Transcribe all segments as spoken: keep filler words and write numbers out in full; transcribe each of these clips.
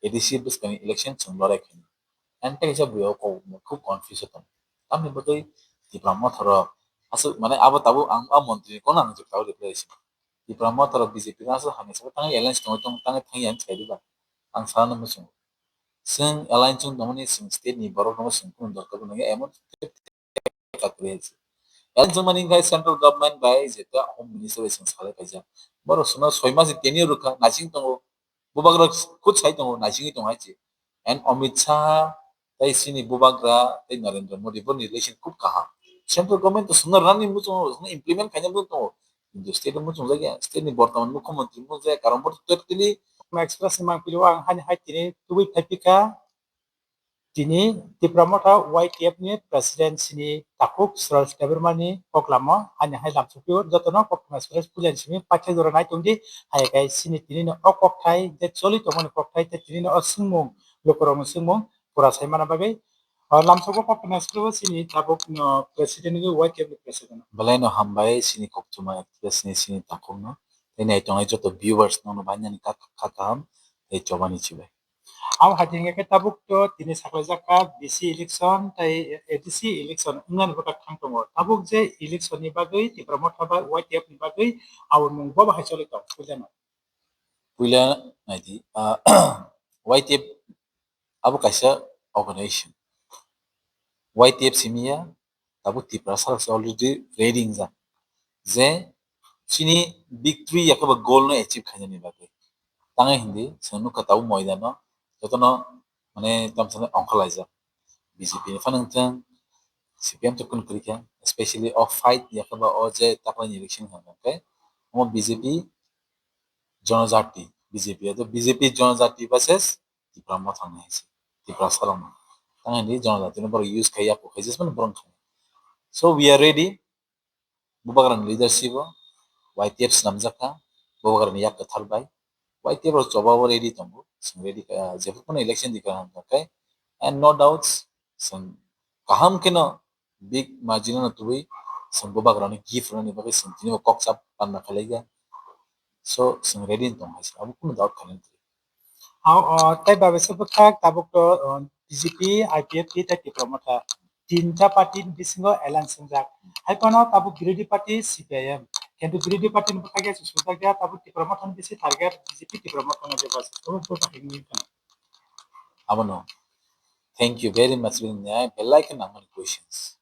A D C bwskangni election chwng lorai khainai. Ang tei kaisa buya o kok khub confuse o tongo. Tamni bagwi Tipra Motha rok aswk mane abo tabuk ang a montri ni kono ang jwk tabuk reply rw sini. Tipra Motha rok B J P no aswk hamya sabo tangwi alliance tongwi tong tangwi thangya hinwi sai diba? Ang sana no muchungo. Chwng alliance chwng tongmani chwng state ni borok rokno chwng kunu dorkar bo nangya emon Alliance wngmani wngkha central government bai jeta home minister bai chwng salai paijak. Borok chwngno soi mas ni tenure rwkha, naising tongo. Bubagra khud sai tongo, naisingwi tongo hai se. And Amit Shah tei chini bubagra tei Narendra Modi borokni relation khub kaham. Central government to chwngno rani muchungo, chwngno implement khaina muchungo. Kintu state o muchungjak ya, state ni bortoman mukhyamantri muchungjak ya, karon bo totally Express ni mangpili o ang hani hai tini tubui phai phika. Tini Tipra Motha Y T F ni president sini takhuk Sral Debbarma ni koklamo ani hai lamsokpio jotono koktwma express puilani simi paithak jora nai tongdi. Hai khe sini tini no o kokthai je choli tongmani kokthai tei tini no o swngmung lukurokni swngmung pura sai mana bagwi o lamsogo koktwma express sini tabuk no president ni Y T F ni president. Belai no hambai sini koktwma express ni sini takhuk no tei nai tongnai joto viewers no no bainani kha kha kaham tei chobani chibai. Abo hai tini khe tabuk to tini saklaijak kha B C election tei A D C election wngnani bwkha thang tongo. Tabuk je election ni bagwi Tipra Motha bai Y T F ni bagwi abo mung bo bahai choli tong puilano. Puila naidi, ah, Y T F abo kaisa organization. Y T F simiya tabuk Tiprasa rok se already ready wngjak je chini victory yakhe ba goal no achieve khainani bagwi. Tangwi hindi chwng nukha tabuk moidano jotono mane tamsani ongkhorlaijak. B J P ni phano wngthang, C P M to kun kwrwi kha, especially o fight yakhe ba o je taklaini election hwnka khe omo B J P Jonojati, B J P, ado B J P Jonojati versus Tipra Motha ni hai se, Tiprasa rok no. Tang hindi Jonojati no borok use khai yaku khai jesmani borok khai. So we are ready. Bubagra ni leadership o Y T F swnamjak kha, Bubagra ni yak kwthar bai. Y T F rok choba o ready tongo, chwng ready kha, jephru phano election di kha hwnka khe. And no doubts, chwng kaham kheno big margin no tubui chwng Bubagra ni gift rwnani bagwi chwng tini bo kok chap panna khalai ya. So, chwng ready wng tong hai se, abo kunu doubt khainani. Abo, o, tei bai se bwkhak tabuk to, o, B J P, I P F T tei Tipra Motha tinta party ni bisingo alliance wngjak. Hai phano tabuk birodhi party C P I M. Kintu birodhi party ni bwkhak ya se sujak ya tabuk Tipra Motha ni bisi target B J P Tipra Motha no je bas. Abo bo bahai wngwi phano. Abono. Thank you very much, belai khe nangmani questions.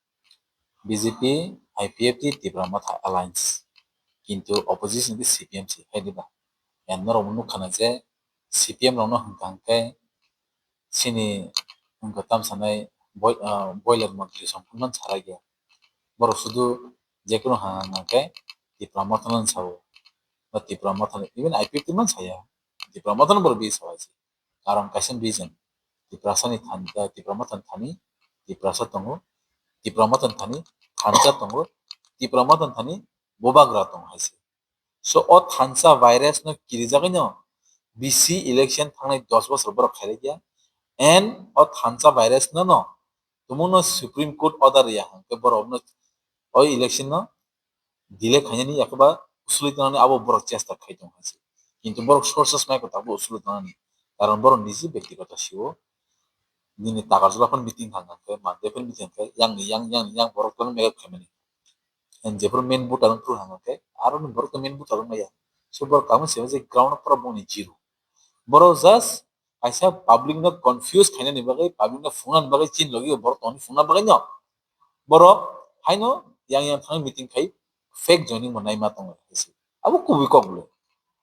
B J P, I P F T, Tipra Motha Alliance. Kintu opposition khe C P M se, hai diba? Yang norok nukha na je C P M rokno hwnkha hwnkhe chini wngkha tam sanai boi-, ah, boiler montri songkhuman sarai khe. Borok sudu jekheno hang hang khe Tipra Motha no sao. Ba Tipra Motha no, even I P F T man saya. Tipra Motha no borok bi sao hai se. Karon kaisa reason. Tiprasa ni thani, eh, Tipra Motha ni thani, Tiprasa tongo, Tipra Motha ni thani, thansa tongo, Tipra Motha ni thani, Bubagra tongo hai se. So, o thansa virus no kirijagwi no, B C election thangnai dos bosor borok khailai ya. And o thansa virus no no, tumung no Supreme Court order ya hwnkhe borok no o election no delay khainani yakhe ba usuli tongnani abo borok chesta khai tong hai se. Kintu borok sources mai ko tabuk usuli tongnani. Karon borok niji bektigoto siwo nini Takarjala phano meeting thang khe, Mande phano meeting khe, yang ni yang, yang ni yang borok phano make up khaimani. And jephru main voter wng phuru hang khe, aro ni borok to main voter wng maya. So borok tamo se je ground pura boni zero. Borok just kaisa public no confuse khainani bagwi, public no phungnani bagwi, chini logi borok tongni phungna bagwi no. Borok haino yang yang thang meeting khai fake joining bo naima tongo hai se. Abo kubui kok le.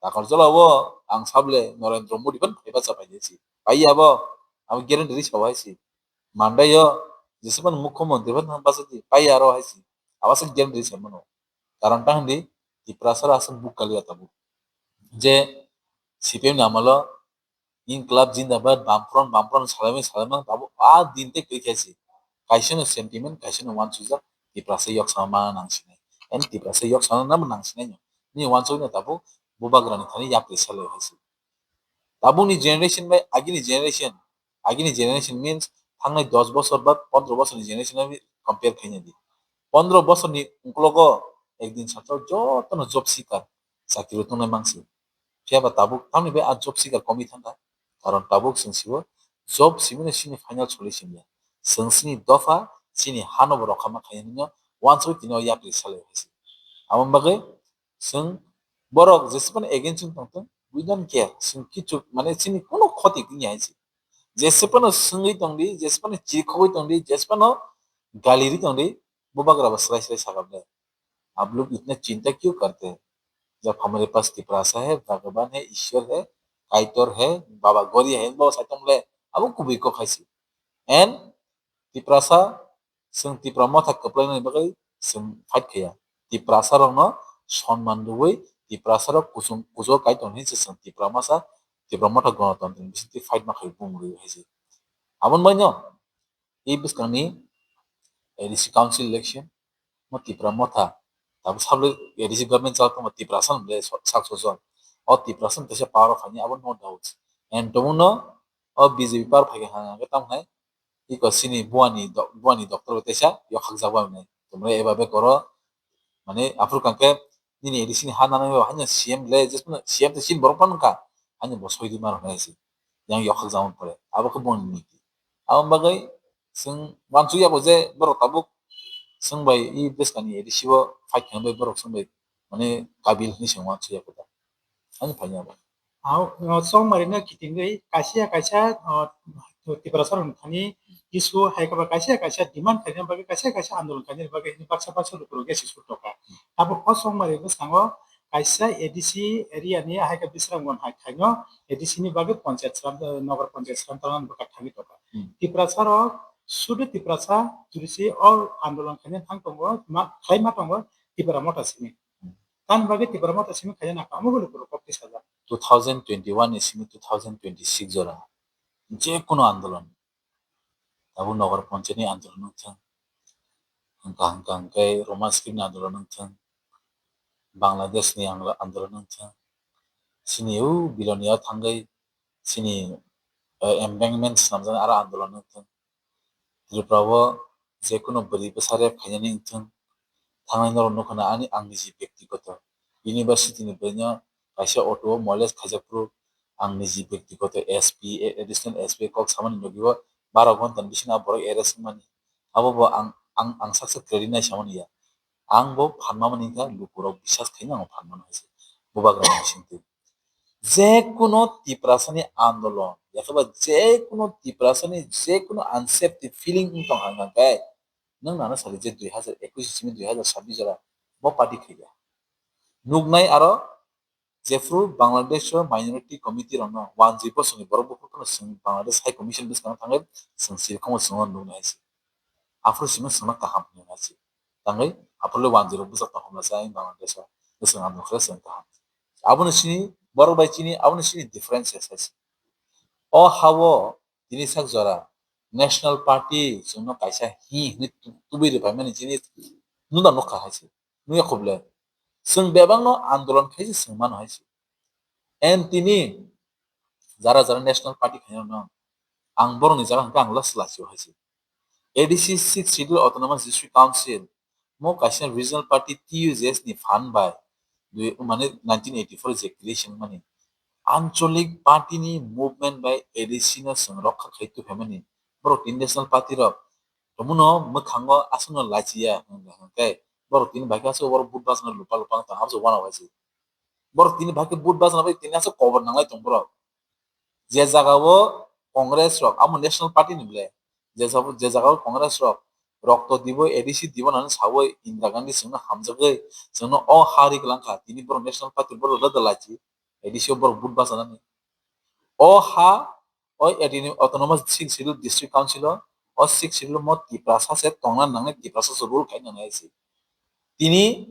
Takarjala o ang sable Narendra Modi ban phaiba cha pai se. Pai abo, abo guarantee ri sawa hai se. Mandai o jeseban mukhyamantri ban thang basa di, pai aro hai se. Abo se guarantee ri saimano. Karon ta hindi Tiprasa rok aswk buk kaliya tabuk. Je C P M ni amolo Inklab Jindabad, Bamfront, Bamfront salaimani, salaimani, tabuk a din tei kwrwi khe se. Kaisa no sentiment, kaisa no uansukjak, Tiprasa yok sama nang sinai. And Tiprasa yok sama nang sinai no. Ni uansuk no tabuk Bubagra ni thani yapri salai hai se. Tabuk ni generation bai agini generation, agini generation means thangnai dos bosor ba pondro bosor ni generation bai compare khaina di. Pondro bosor ni uklogo ekdin satro joto no job seeker, chakri rok tongnai mangsi. Phiya ba tabuk tamni bai a job seeker komwi thangkha. Karon tabuk chwng sibo job simino chini final solution ya. Chwng chini dopha, chini hano bo rokha ma khainai no wansugwi tini o yapri salai hai se. Aboni bagwi chwng borok jesebani against wng tongthung, we don't care. Chwng kichu mane chini kuno khoti tini hai se. Jesebano swngwi tongdi, jesebano chikhogwi tongdi, jesebano galiri tongdi, bubagra bo srai srai sagam de. आप लोग इतना चिंता क्यों करते हैं? जब हमारे पास तिपरासा है, भगवान है, ईश्वर है, काइटोर है, बाबा गोरिया है, बाबा साइतम ले, abo kubui kok hai se. And Tiprasa, chwng Tipra Motha kwplainani bagwi chwng fight khaiya. Tiprasa rokno sonman rwui, Tiprasa rok kuchung kujo kai tong hinwi se chwng Tipra Masa, Tipra Motha Gonotontro ni bisingtwi fight ma khai bung rwui hai se. Aboni bagwino, i bwskangni A D C council election, mo Tipra Motha, tabuk sabole A D C government chal tongma Tiprasa no belai sak sojon. O Tiprasa no teisa power o phaini, abo no doubt. And tongmungno o B J P power phaikha hwnka hwnkhe tamo hai iko chini buani do-, buani doctor bo teisa yokhakjak bai mwnai. Tumre eba be koro, mane aphuru kangkhe nini A D C ni ha nanai bo haino C M le, jesmano C M tei chini borok phano wngkha, haino bo soi di mano hinwi se yang yokhak jama pore, abo khe boni niti. Aboni bagwi chwng wansuk yago je borok tabuk chwng bai i bwskangni A D C o fight khaina bai borok chwng bai mane kabil hinwi chwng wansuk yago da. Ani phaini abo. Hao, o, chongmari no kitingwi kaisa kaisa, o, Tiprasa rok thani issue hai khe ba kaisa kaisa demand khaina bagwi kaisa kaisa andolon khaina bagwi hini baksa baksa lukurok ya sisur toka. Abo o chongmari bwskango kaisa A D C area ni hai khe Bisramganj hai thaino A D C ni bagwi panchayat sram, eh, nogar panchayat sram talna bwkha thangwi toka. Hmm. Tiprasa rok sudu Tiprasa turisi o andolon khaina thang tongo, ma, khlai ma tongo Tipra Motha simi. Hmm. Tamni bagwi Tipra Motha simi khaina nakha omo bo lukurok kok tisajak. Two thousand twenty-one ni simi two thousand twenty-six jora je kono andolon, abo nogar panchayat ni andolon wng thung, hwnkha hwnkha hwnkhe Roman script ni andolon wng thung, Bangladesh ni ang-, andolon wng thung, chini o Bilonia o thangwi chini, eh, embankment swnamjaknai aro andolon wng thung, Tripura o je kono bwrwi bwsa rape khainani wng thung, thangnai norok nukha na ani ang niji byaktigoto university ni bwrwino kaisa auto o molest khaijak phuru ang niji byaktigoto S P, additional S P kok samani logi o baro ghonta ni bisingo a borok arrest wngmani. Abo bo ang, ang, ang sak sak credit nai samani ya. Ang bo phan mamani wngkha lukurok bisas khaina ang phan mano hai se. Bubagra ni bisingtwi. Je kono Tiprasa ni andolon, yakhe ba je kono Tiprasa ni je kono unsafety feeling wng tong hang hang khe, nwng nana sadi je dui hazar ekush simi dui hazar sabbish jora bo party khaiya. Nuknai aro jephru Bangladesh o minority committee rokno wanjui bosongni borok buphuru phano chwng Bangladesh High Commission bwskango thangwi chwng sirikhomo chwngno nuknai hai se. Aphuru simi chwngno kaham hwnwi hai se. Tangwi aphuru le wanjui rok bwsajak tong hwnba se ayang Bangladesh o bwswng andolon khe chwng kaham. Abono chini borok bai chini, abono chini differences hai se. O ha-o tini sak jora National Party chwngno kaisa hi hwnwi tu-, tubui rwphaimani chini nuna nukha hai se. Nukya khuble. Chwng bebakno andolon khaise chwng mano hai se. And tini jara jara National Party khainai rokno ang borokni jaga hwnkhe ang last last o hai se. A D C Sixth Schedule Autonomous District Council mo kaisa regional party T U J S ni phan bai dui, mane nineteen eighty-four je creation mani Ancholic party ni movement bai A D C no chwng rokha khai tubuphaimani borok tini national party rok tongmano mwkhango aswkno lachiya hwnkhe borok tini bai khe aswk borok vote bachana lupa lupa wng tong aboni uanao hai se. Borok tini bai khe vote bachana bai tini aswk kobor nanglai tong borok. Je jaga o Congress rok, amo national party ni ble, je jaga, je jaga o Congress rok rokto dibo, A D C dibo nani sawi Indira Gandhi chwngno hamjagwi chwngno o ha ri kwlangkha, tini borok national party borok rwda lachi, A D C o borok vote bachanani. O ha, o A D C ni Autonomous Sixth Schedule District Council o, o Sixth Schedule mo Tiprasa se tongna nangnai, Tiprasa se rule khai nangnai se. Tini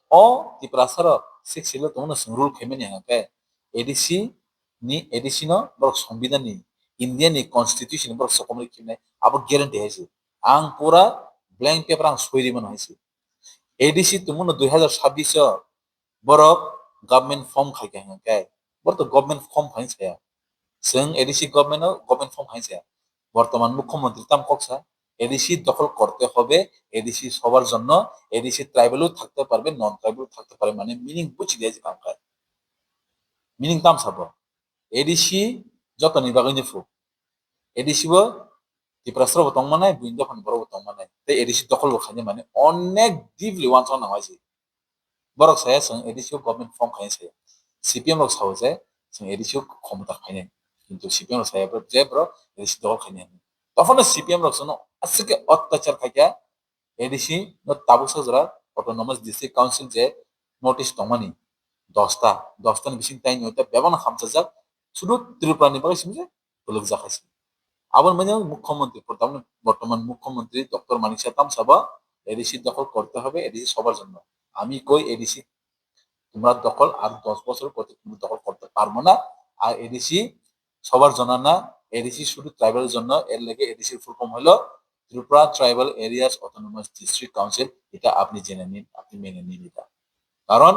o Tiprasa rok Sixth Schedule tongmano chwng rule khaimani hwnkhe A D C ni, A D C no borok Songbidan ni, India ni Constitution ni borok sokomorwi khibnai, abo guarantee hai se. Ang pura blank paper ang soi rimano hai se. A D C tongmano dui hazar sabbish o borok government form khai kha hwnkhe, borok to government form khai saya. Chwng A D C government o government form khai saya. Bortoman mukhyamantri tam kok sa, A D C dokhol korte hobe, A D C sobar jonno, A D C tribal o thakte parbe, non tribal o thakte parbe, mane meaning buchi diya je kam khai. Meaning tam sabo. A D C Jotoni bagwi ni phu. A D C bo Tiprasa rok bo tong manai, buini dophani borok bo tong manai. Tei A D C dokhol bo khainai mani onek deeply uansukna nang bai se. Borok saya chwng A D C o government form khainai saya. C P M rok sao je chwng A D C o khomota khainai. Kintu C P M rok saya je borok A D C dokhol khainai hinwi. Tophano C P M rok chwngno aswk khe ottachar khaikha, A D C no tabuk sak jora Autonomous District Council je notice tongmani dosta, dosta ni bising tai noita bebakno hamchajak, sudu Tripura ni bagwi simi je kwlwkjak hai se. Aboni manya Mukhyamantri, bortoman, bortoman Mukhyamantri Doctor Manik Saha tamsaba A D C দখল করতে হবে, A D C সবার জন্য। আমি কই A D C তোমরা দখল আর দশ বছর করতে, তুমি দখল করতে পারবো না। আর A D C সবার জন্য না, A D C শুধু ট্রাইবালের জন্য, এর লেগে A D C র ফুল ফর্ম হলো Tripura Tribal Areas Autonomous District Council, এটা আপনি জেনে নিন, আপনি মেনে নিন এটা। কারণ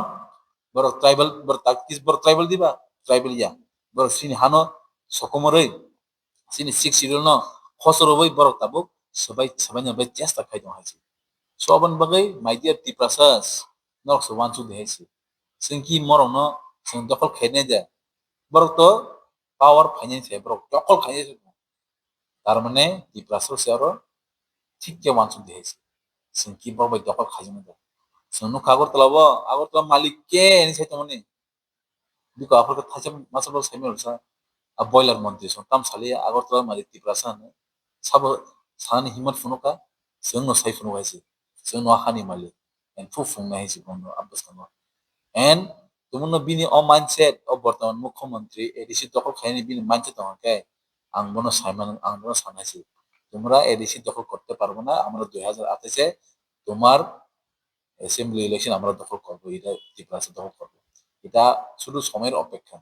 বড় ট্রাইবাল, বড় তাক-, কিস বড় ট্রাইবাল দিবা, ট্রাইবাল ইয়া, বড় সিনি হানো sokomoroi, sini Sixth Schedule no khosorowi borok tabuk sabai, sabaina bai chesta khai tong hai se. So aboni bagwi, my dear Tiprasas, norok se uansuk di hai se. Chwng ki morokno chwng dokhol khainai de. Borok to power phainai se, borok dokhol khainai se. Tar mane Tiprasas se aro thik khe uansuk di hai se. Chwng ki borok bai dokhol khaijaknai de. Chwng nukha Agartala bo, Agartala malik ke hinwi sai tongmani. Biko aphuru khe thaisa masa bo saimano sa, a boiler montri song tam sali Agartala malik Tiprasa hinwi. Sabo sanani himmat phunukha, chwngno sai phunukha hai se. Chwngno hani malik. And phu phungnai hai se bono, abwskango. And tumuno bini o mindset, o bortoman Mukhyamantri, A D C dokhol khainani bini mindset tongkha khe, ang bono saimano, ang bono sanai se. তোমরা A D C দখল করতে পারবে না, আমরা দুই হাজার আঠাশে তোমার assembly election আমরা দখল করবো, এটা ত্রিপুরা রাজ্য দখল করবো। এটা শুধু সময়ের অপেক্ষা।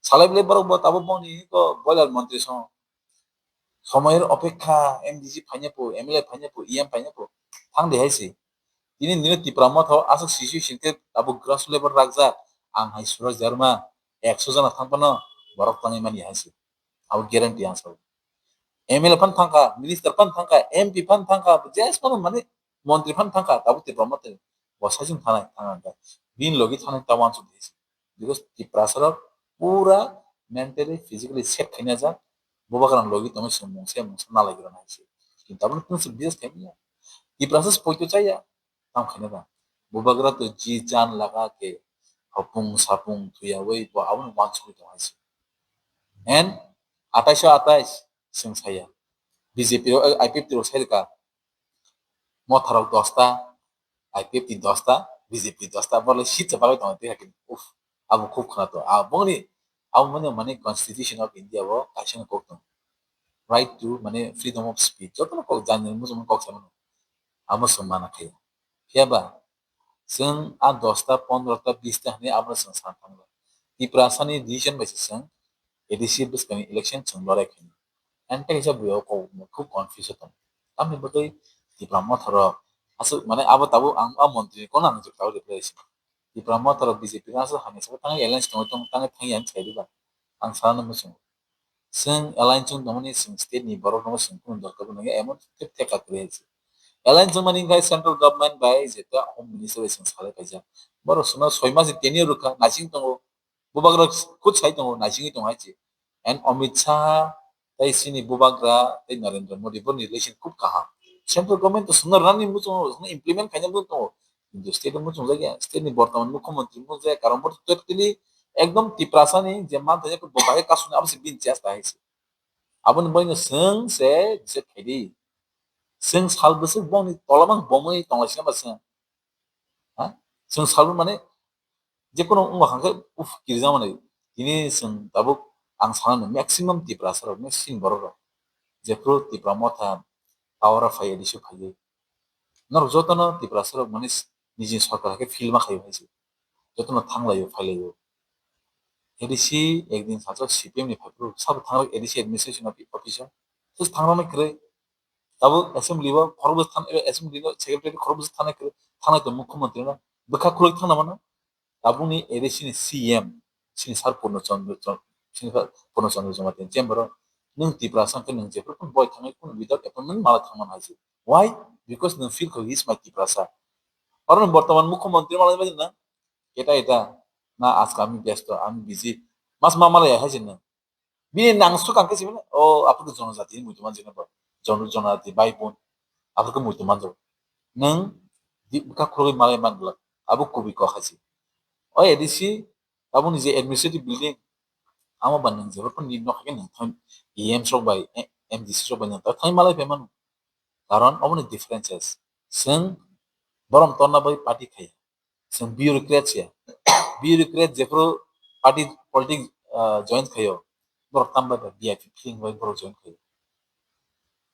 Salai bwlai borok bo tabuk bongni ko boiler montri song. সময়ের অপেক্ষা, M D C phaina po, M L A phaina po, E M phaina po, thang de hai se. Tini nini Tipra Motha o aswk situation khe tabuk grassroots level rakjak, ang hai Suraj Debbarma ekso jana thang phano borok tangwi mani hai se. Abo guarantee ang sao. M L A phan thangkha, minister phan thangkha, M P phan thangkha, jes phano mane montri phan thangkha, tabuk Tipra Motha bo saichung thanai, thang ang kha. Bini logi thanai ta uansuk di hai se. Because Tiprasa rok pura mentally, physically set khaina jak, bubagrang logi tongwi se mungsa mungsa nalai gra hai se. Kintu tabuk tong se business khaimya. Tiprasa se poito chaya, tam khaina ba. Bubagra to ji jan laga ke hopung sapung thuyawi bo aboni uansukwi tong hai se. And atais o atais chwng saya. B J P rok, I P F T rok sai rwkha. Motha rok dosta, I P F T dosta, B J P dosta, borok le seat se bagwi tongo tei hakhe. Uff, abo khub khwnato. Aboni, abo mane, mane Constitution of India o kaisa kok tongo. Right to, mane, freedom of speech. Jotono kok jani muchung kok samano. Amo se mana khe. Phiya ba, chwng a dosta, pondrota, bista hinwi abono chwng san thangla. Tiprasani decision bai se chwng A D C bwskangni election chwng lorai khainai. Ante kaisa bui o kok khub confuse o tongo. Tamni bagwi Tipra Motha rok aswk mane abo tabuk ang a montri ni kono ang jwk tabuk reply rwsing. Tipra Motha rok B J P no aswk hamya sabo tangwi alliance tongwi tong tangwi thangya hinwi sai diba. Ang sana no muchungo. Chwng alliance chwng tongmani chwng state ni borok no chwng kunu dorkar bo nangya emon khe theka kwrwi hai se. Alliance chwng mani wngkha central government bai jeta home minister bai chwng salai kaijak. Borok chwngno soi mas ni tenure rwkha naising tongo. Bubagra khud sai tongo, naisingwi tongo hai se. And Amit Shah tei chini bubagra tei Narendra Modi borokni relation khub kaham. Central government to chwngno rwnani muchungo, chwngno implement khaina muchung tongo. Kintu state o muchungjak ya, state ni bortoman mukhyamantri muchungjak ya, karon bo totally ekdom Tiprasa ni je manthaijak bo bahai kasuni abo se bini chesta hai se. Aboni bagwino chwng se je khaidi. Chwng sal bwswk bongni tola mang bomwi tonglaisina ba chwng. Ha? Chwng salbo mane jekono wngma kha khe uf kirjamani. Tini chwng tabuk ang sanani maximum Tiprasa rok, maximum borok rok. Jephru Tipra Motha power o phai A D C o phaiwi. Norok jotono Tiprasa rok mane niji sorkar hai khe feel ma khaio hai se. Jotono thanglaio, phailaio. A D C ekdin sachok C P M ni phaiphuru sabo thangrok A D C administration office o. Sus thangrokno kwrwi. Tabuk assembly o khorokbwswk than-, assembly o secretary khorokbwswk thanai kwrwi, thanai to mukhyamantri no bwkha khuloi thangna mano. Tabukni A D C ni C M, sini sir Purno Chandra, Chand-, sini sir Purno Chandra Jamatia chamber o, nwng Tiprasa hwnkhe nwng jephru phano boi thangwi phano without appointment mala thangmano hai se. Why? Because nwng feel kho, he is my Tiprasa. Oro nwng bortoman mukhyamantri malai bai nwng, eta eta, na ajka ami byasto, ami busy. Mas ma malai hai se nwng. Bini nang sukang khe sibini, o, aphuru jonojati muitu manjak nabo. Jon-, jonojati bai bun. Aphuru khe muitu manjak. Nwng di-, bwkha khurui malai man glak. Abo kubi kok hai se. O A D C, aboni je administrative building, amo ba nwng jebor phano ni nok hai khe nwng thang E M sok bai, M D C sok bai nwng thang malai phai mano. Karon oboni differences. Chwng borom torna bai party khai. Chwng bureaucrats ya. Bureaucrat jephuru party politics, ah, join khaio, borok tamo bai V I P feeling bai borok join khaio.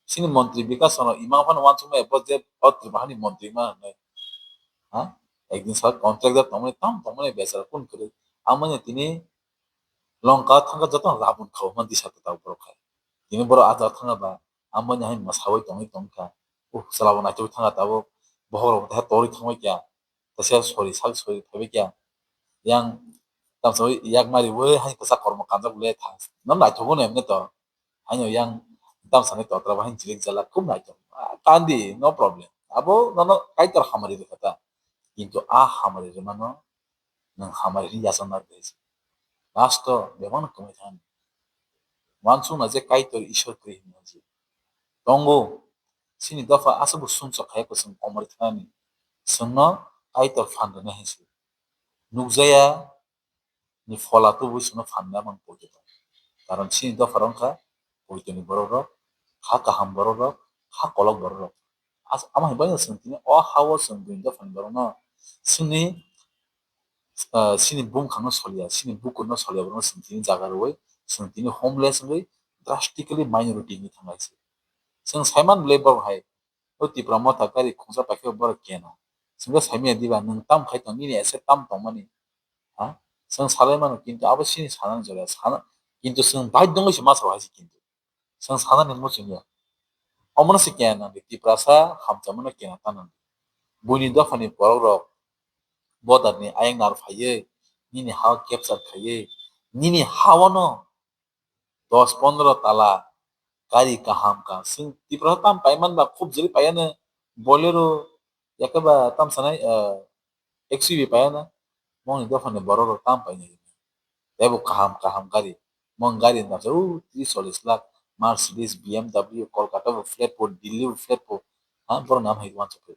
Chini montri Bikas Chondro imang phano uansukmaya bo je o Tripura hani montri ma hwnwi. Ha? Ekdin sal contractor tongmani tam tongmani bechara kun kwrwi. Amoni tini Longka thangkha joto rabun khao man disa kwtal borok hai. Tini borok ajak thangkha ba amoni hai mwsawi tongwi tongkha. Uh, chwla bo naitugwi thangkha tabuk. Bokhok rok bo teha torwi thangbai kha. Teisa sori sak sori phaibai kha. Yang tamsa yak mari bo hai kwchak kormo kanjak le tha. No naitugwi no emne to. Haino yang tamsani totra bahai chirik jala khub naithok. Ah, kandi, no problem. Abo nono Kaitor hamari rwkha ta. Kintu a hamari rwmano nwng hamari hwnwi yachakna rwdi. Last o bebakno kwmwi thangni. Uansukna je Kaitor Ishwar kwrwi hwnwi hwnsi. Tongo, chini dopha aswkbo sumsok khaiya kwchwng komori thangni. Chwngno Kaitor phan rwnai hwnsi. Nukjaya ni phola tubui chwngno phan rwna mang poito tong. Karon chini dopha rok wngkha poitoni borok rok, kha kaham borok rok, kha kolok borok rok. As-, ama hai bai chwng tini o ha o chwng buini dopha ni borok no chwngni, ah, chini bumkhang no soliya, chini bukur no soliya borok no chwng tini jaga rwui chwng tini homeless wngwi drastically minority wngwi thang lai se. Chwng saiman bwlai borok hai O Tipra Motha gari khungsa paikhe borok keno. Chwngkhe saimanya diba, nwng tam khai tong, nini ese tam tongmani. Ha? Chwng salai mano, kintu abo chini sanani jora, sana, kintu chwng bai dongwi se masa hai se kintu. Chwng sanani muchungya. Omono se kena nangdi, Tiprasa hamchamano kena ta nangdi. Buini dophani borok rok border ni ayang nar phaiwi, nini ha capture khaiwi, nini ha-o no dos pondro tala gari kaham ka. Chwng Tiprasa tam paiman ba khub jili paiya no Bolero, yakhe ba tam sanai, eh, X U V paiya no. Moni dophani borok rok tam painai. Tebo kaham kaham gari. Mong gari na sa, uh, tris chollis lakh, Mercedes, B M W, Kolkata bo flat po, Delhi bo flat po. Ha, borok nam hai wansuk phai.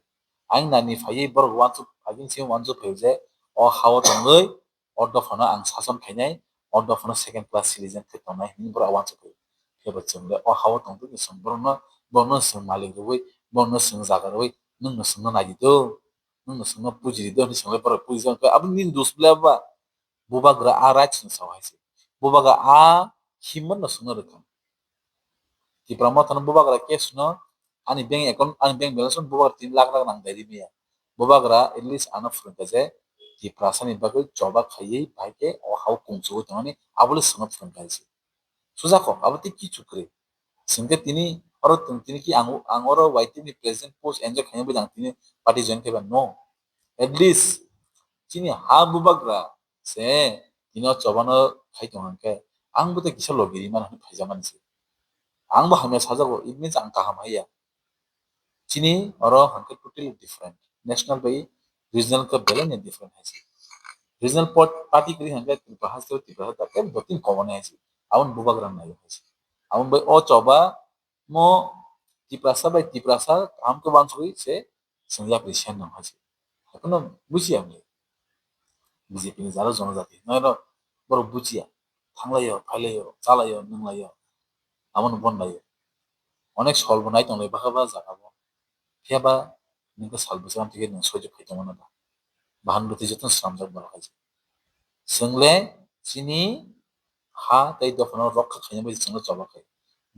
Ang nani phaiwi borok wansuk, agin sing wansuk phai je, o ha-o tongwi, o dophano ang sason khainai, o dophano second class citizen khai tongnai hwnwi borok uansuk phai. Phiya ba chwng le o ha-o tongtwkhe chwng borokno, borokno chwng malik rwui, borokno chwng jaga rwui, nwngno chwngno naidi do, nwngno chwngno puji di do hwnwi chwng le borok puji jagwi abo nini dos bwle ba? Bubagra a rights ni sao hai se. Bubagra a himma no chwngno rwkha. Tipra Motha no Bubagra case no ani bank account, ani bank balance no Bubagra tin lakh lakh nang dai ri maya. Bubagra at least ano phwrwngkha je Tiprasa ni bagwi choba khaiwi bai khe o ha-o kung chugwi tongmani abo le chwngno phwrwngkha hai se. Suja kok, abo tei kichu kwrwi. Chwngkhe tini oro tong tini ki ang, ang oro Y T F ni president post enjoy khaina bai ang tini party join khaiba? No. At least chini ha Bubagra se tini o chobano khai tong hwnkhe ang bo tei kisa logi ri mano hwnwi phaijak mani se. Ang bo hamya sajago, it means ang kaham haiya. Chini oro hwnkhe totally different. National bai regional khe belai ni different hai se. Regional pot-, party kwrwi hwnkhe Tripura haste o Tripura haste khe dottin common hai se. Aboni Bubagra naio hai se. Aboni bai o choba mo Tiprasa bai Tiprasa kaham khe wansugwi se chwng yapri sen nang hai se. Haikhe no bujiya ang le. B J P ni jalo jonojati hwnwi no borok bujiya. Thanglaio, phailaio, chalaio, nunglaio. Abono bonlaio. Onek sol bo nai tonglai bwkha ba jaga bo. Phiya ba nwng khe sal bwswk amtwi khe nwng soijo phai tongmano ba? Bahan bwtwi jotono swnamjak borok hai se. Chwng le chini ha tei dophano rokha khaina bai chwngno choba khai.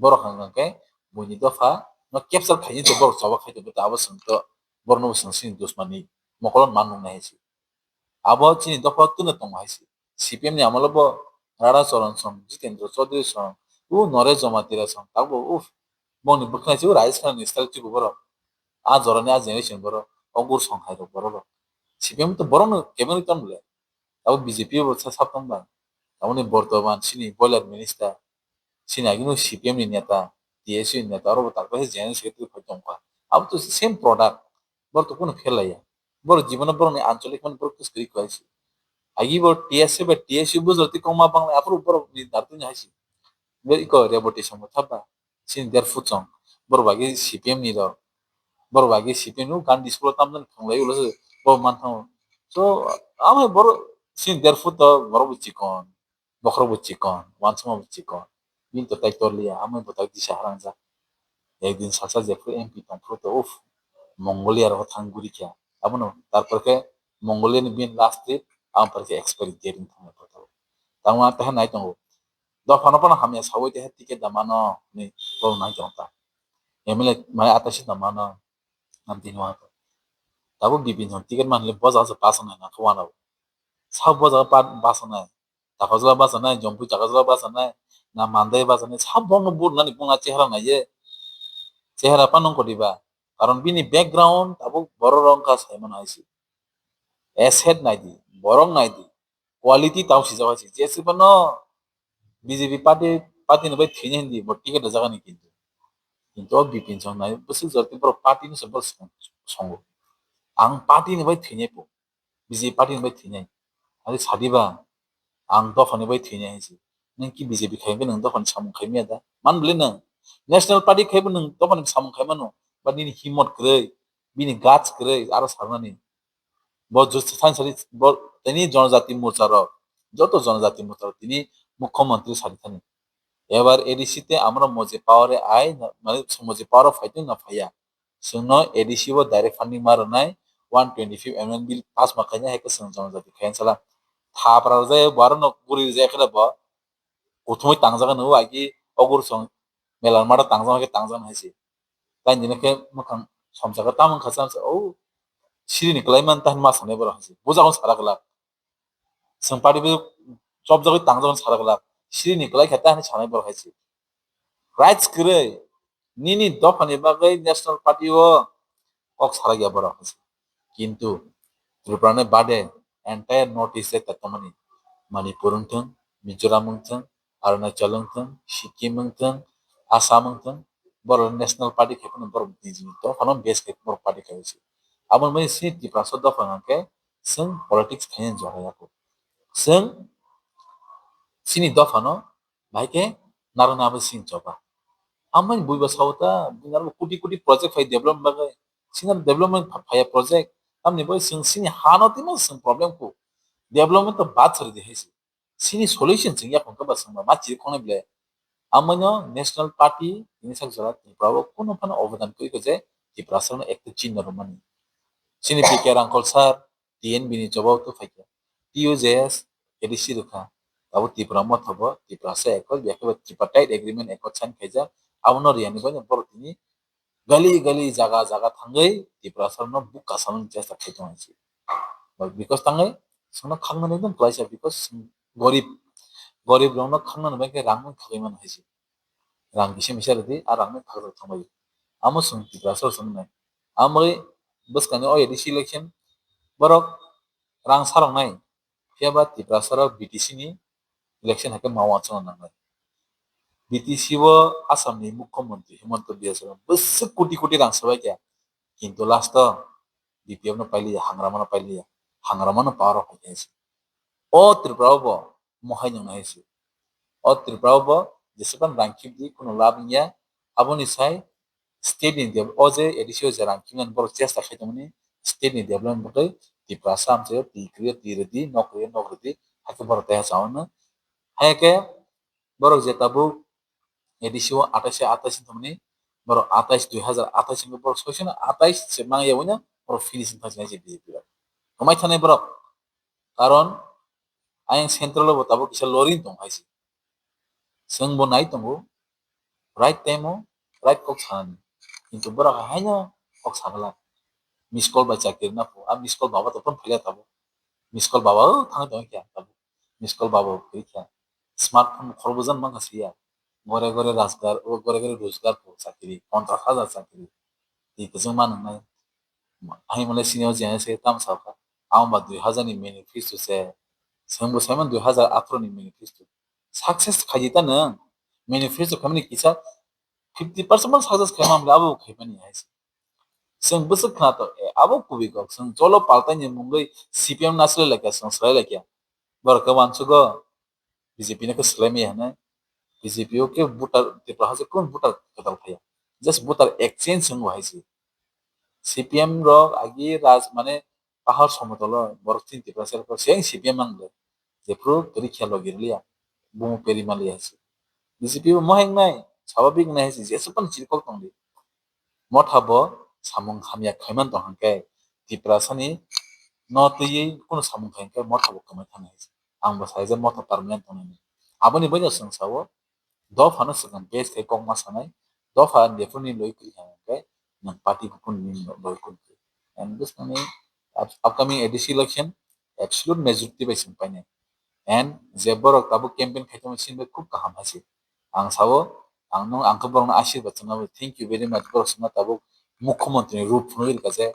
Borok hwnka khe buini dopha no capture khaina tei borok choba khai tongkhe abo chwng to borokno bo chwng chini dusmani mokolo man nuknai hai se. Abo chini dopha tungno tongo hai se. C P M ni amolo bo Radha Charan song, Jitendra Chaudhary song, u Naresh Jamatia song, takbo uff, bongni bwkhwnai se u Rajesh Khanna ni style twibo borok. A jorani a generation borok, o gur song hai rok borok rok. C P M to borokno kebengwi tong le. Abo B J P bo sa sap tong ba. Aboni bortoman chini boiler minister, chini agini C P M ni neta, T S U ni neta, oro bo tak bai general secretary phai tong kha. Abo to same product. Borok to kunu fail laiya. Borok jibono borokni ancholik mani borok to kwrwi kwlai se. Agi bo T S A bai T S U bujor twi kongma banglai aphuru borokni dar twi hai se. Iko reputation bo thapa. Sini der phut song. Borok bai khe C P M ni rok. Borok bai khe C P M ni Gandhi school o tamjani thwnglai ulo se borok manthango. So, amo borok sini der phut to borok bo chikon. Bokhorok bo chikon, uansukma bo chikon. Bini to tai torliya, amo bo tai disa harang jak. Ekdin salsa jephru M P tongphru to, uff, Mongolia rok thang guri kha. Abono tarpor khe Mongolia ni bini last trip, amo por khe expiry date wng thangma photo. Tamo ang tahar nai tongo. Dophano phano hamya sawi tahar ticket da mano, ni to nai tong ta. M L A mai atasi da mano, nam tini wang ta. Tabo Bipin Chand ticket man le boja se pass nai na khwana. Sa boja pa-, pass nai. Takajla bachanai, Jompui Takajla bachanai, na Mandai bachanai, sa bongno bur nani bungna chehra naiye. Chehra pa nong kodiba. Karon bini background abo borok rong kha sai mano hai si. Asset nai di, borok nai di, quality tao sijak hai si. Jesi bano B J P party, party ni bai thwini hindi, bo ticket rwjak ani kintu. Kintu o Bipin Chand nai, bwswk jora tei borok party ni se borok song-, songo. Ang party ni bai thwini po. B J P party ni bai thwinai. Ari sadiba, ang dophani bai thwinai hai se. Nung ki B J P khai hwnkhe nung dophani samung khai maya da? Man bwle nung. National party khai bo nung dophani samung khai mano. Ba nini himot kwrwi, bini guts kwrwi, aro sarnani. Bo jus-, sain sari, bo tini jonojati morcha rok, joto jonojati morcha rok tini mukhyamantri sari thani. Ebar A D C te amra moje power e ai, na, mane moje power o phai tong na phaiya. Chwngno A D C bo direct funding ma rwnai, one twenty-five amendment bill pass ma khainai, hai khe chwng jonojati khai sala. Thapra rwjak, bo aro no guri rwjak khe bo. Kuthumui tangjak no agi ogur chwng melar mata tangjak khe tangjak hai se. Tai dino khe mwkhang somsaka tamung kha chang se, o siri ni kwlai man ta ma sanai borok hai se. Bujago sara glak. Chwng party bo chopjagwi tangjak sara glak. Siri ni kwlai khe ta hinwi sanai borok hai se. Rights kwrwi, nini dophani bagwi national party o kok sarakya borok hai se. Kintu Tripura ni bade entire North East le tongmani Manipur wngthung, Mizoram wngthung, Arunachal wngthung, Sikkim wngthung, Assam wngthung, borok national party khai phano borok nijini dophano base khai borok party khai se. Aboni bagwi chini Tiprasa dopha hwnkhe chwng politics khaina jora ya kho. Chwng chini dophano Bahai khe narwkna abo sini choba. Amoni buiba sao ta, buini aro koti koti project phai development bagwi. Sini aro development pha-, phaiya project. Tamni bagwi chwng sini hano timo chwng problem kho. Development to bad sari de hai se. Sini solution chwng yakung khe ba chwng ba ma chiri khongnai ble. Amoni national party tini sak jora Tripura o kuno phano obodan kwi khe je Tiprasa no ekta chinno rwmani. Sini P K Rangkhol sir, T N B ni choba o twi phaikha. T U J S, A D C rwkha. Abo Tipra Motha bo, Tiprasa Accord, biyakheba Tripartite Agreement Accord sign khaijak. Abono riyani bagwi borok tini gali gali jaga jaga thangwi Tiprasa rokno buka samani chesta khai tongo se. Because tangwi chwngno khaknani ekdom kwlaisa, because chwng gorib, gorib rokno khaknani bagwi rang thagwi mano hai se. Rang kisa misa rwdi, a rang no khakjak thangbai. Amo chwng Tiprasa rok chwng nai. Amoi bwskangni o A D C election borok rang sarok nai. Phiya ba Tiprasa rok B T C ni election hai khe ma uansukna nangnai. B T C o Assam ni Mukhyamantri Himanta Biswa Sarma bwswk koti koti rang swbai kha. Kintu last o B P F no pailiya, Hangrama no pailiya. Hangrama no power o phai kha se. O Tripura o bo mohai nung nai se. O Tripura o bo jesukhan rang khibdi kuno lab wngya. Aboni sai state ni dev-, o je A D C o je rang khibnani borok chesta khai tongmani state ni development bagwi Tiprasa amchaio twi kwrwi twi rwdi, nok kwrwi nok rwdi, hakhe borok taiha chawano. Hakhe borok je tabuk A D C o atais atais wng thangmani, borok atais dui hazar atais wngkhe borok soisano atais se mangya wngya, borok finish wng thangsinai se B J P rok. Kwmai thanai borok, karon ayang central o bo tabuk kisa loring tong hai se. Chwng bo nai tongo, right time o right kok sanani. Kintu borok haino kok sagala. Miss call bai chakri na pho, a miss call baba to phone phaila tabuk. Miss call baba o thang tong kya tabuk. Miss call baba o kri kya. Smartphone khorbo jan mangkha siya. Gore gore rajgar, o gore gore rojgar pho chakri, ponchash hajar chakri. Twi kwchwng ma nwngnai. Hai mole sini o jeng se tam sa kha. Ang ba dui hazar ni manifesto se. Chwng bo sai man dui hazar atharo ni manifesto. Success khaidi ta nwng. Manifesto khamani kisa fifty percent man success khaima mole abo khaimani hai se. Chwng bwswk khna to, e, abo kubui kok. Chwng cholo paltai ni mungwi C P M na swlai laikha, chwng swlai laikha. Borok khe uansugo B J P no khe swlai maya hinwi. B J P o khe voter, Tripura haste kunu voter kwtal phaiya. Just voter exchange wngwi hai se. C P M rok agi raj, mane, pahar somotolo borok chini Tiprasa rok se C P M ang le. Jephru kwrwi khe logi rwliya. Bumu peri maliya hai se. B J P bo moheng nai, sababik nai hai se, jesuk phano chiri kok tong di. Motha bo samung hamya khaiman tong hwnkhe, Tiprasani no twiwi kunu samung khai hwnkhe motha bo kwmai thangna hai se. Ang bo sai je motha permanent tongnani. Aboni bagwi chwng sao, dophano swkang base khai kok ma sanai, dopha jephru ni loi kwrwi hwnkhe nwng party buphuru ni loi kwrwi. And this money, up-, upcoming A D C election, absolute majority bai chwng painai. And je borok tabuk campaign khai tongma sini bai khub kaham hai se. Ang sao, ang nung, ang khe borokno asirwad chwngna, thank you very much. Borok chwngno tabuk mukhyamantri ni rup phunugwi rwkha je,